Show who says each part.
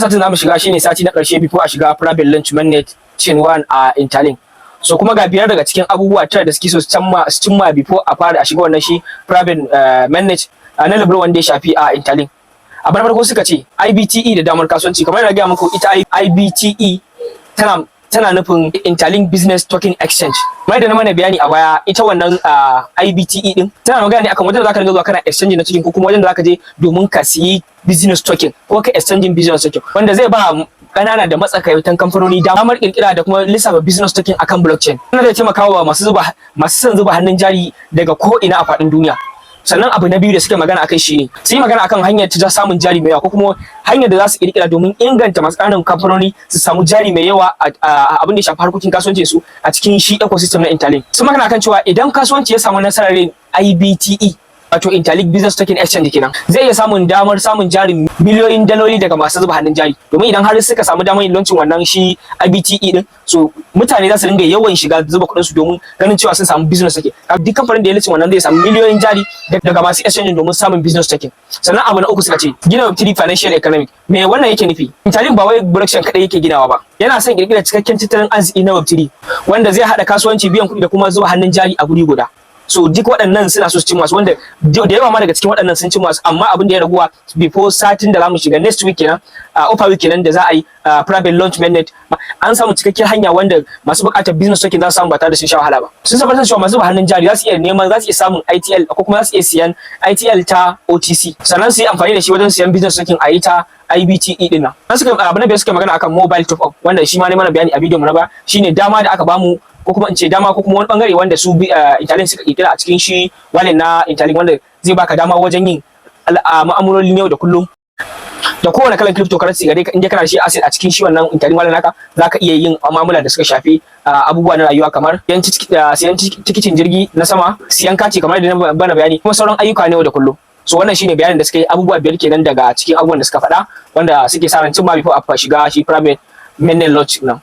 Speaker 1: Satin zamu shiga shine sati na karshe before a shiga private launch mainnet chain 1 a Interlink. So kuma ga biyar daga cikin abubuwa tara da suke so su cimma before a fara a shiga wannan shi private mainnet na level wanda ya shafi a Interlink. Abu na farko suka ce IBTE da damar kasuwanci. Kamar yadda gaya muku, ita IBTE tana nufin Interlink Business Token Exchange. Mai da na mana bayani a baya, ita wannan IBTE din tana magana ne akan wajen da zaka dinga zuwa kana exchange na cikin, ko kuma wajen da zaka je domin ka siyi business token ko ka exchange business token, wanda zai ba kanana da matsakaitan kamfanoni damar kirkira da kuma lissafa business token akan blockchain. Wannan zai taimaka wa masu son zuba hannun jari daga ko ina a faɗin duniya. Sannan abu na biyu da suka magana akai shine su yi magana akan hanyar ta samun jari mai yawa, ko kuma hanyar da za su kirkira domin inganta masu ƙananan kamfanoni su samu jari mai yawa a abin da ya shafi harkokin kasuwanci su a cikin shi ecosystem na Interlink. Sun magana akan cewa idan kasuwanci ya samu nasarar yin IBTE, wato Interlink Business Token Exchange kenan, zai iya samun damar samun jarin miliyoyin daloli daga masu zuba hannun jari, domin idan har suka samu damar yin launching wannan shi IBTE din, so mutane za su dinga yawan shiga zuba kuɗin su domin ganin cewa sun samu business token. Duk kamfanin da ya launching wannan zai samu miliyoyin jari daga masu exchange domin samun business token. Sannan abu na uku suka ce gina Web3 financial economic. Me wannan yake nufi? Interlink ba wai blockchain kadai yake ginawa ba, yana son kirkira cikakken tattalin arziki na Web3 wanda zai haɗa kasuwanci, biyan kuɗi da kuma zuba hannun jari a guri guda. So duk waɗannan suna so su cimma su, wanda da yawa ma daga cikin waɗannan sun cimma su, amma abin da ya raguwa before satin da zamu shiga next week kenan, upper week kenan da za a yi private launch mainnet, an samu cikakkiyar hanya wanda masu buƙatar business token za su samu ba tare da sun sha wahala ba. Sun tabbatar cewa masu hannun jari za su iya samun ITL ko kuma za su iya siyan ITL ta OTC, sannan su yi amfani da shi wajen siyan business token a yi ta IBTE din nan. Suka abu na biyar suka magana akan mobile top up, wanda shi ma ne mana bayani a bidiyon mu na ba, shine dama da aka bamu, ko kuma in ce dama ko kuma wani bangare wanda su Interlink suka kirkira a cikin shi wallet na Interlink, wanda zai baka dama wajen yin ma'amalolin yau da kullum da kowane kalan cryptocurrency gare ka. In dai kana da shi asset a cikin shi wannan Interlink wallet naka, zaka iya yin mu'amala da suka shafi abubuwa na rayuwa, kamar siyan tikitin jirgi na sama, siyan kati kamar da na bana bayani, kuma sauran ayyuka na yau da kullum. So wannan shine bayanin da suka yi, abubuwa biyar kenan daga cikin abubuwan da suka faɗa wanda suke sa ran cimma before a shiga shi private mainnet launch nan.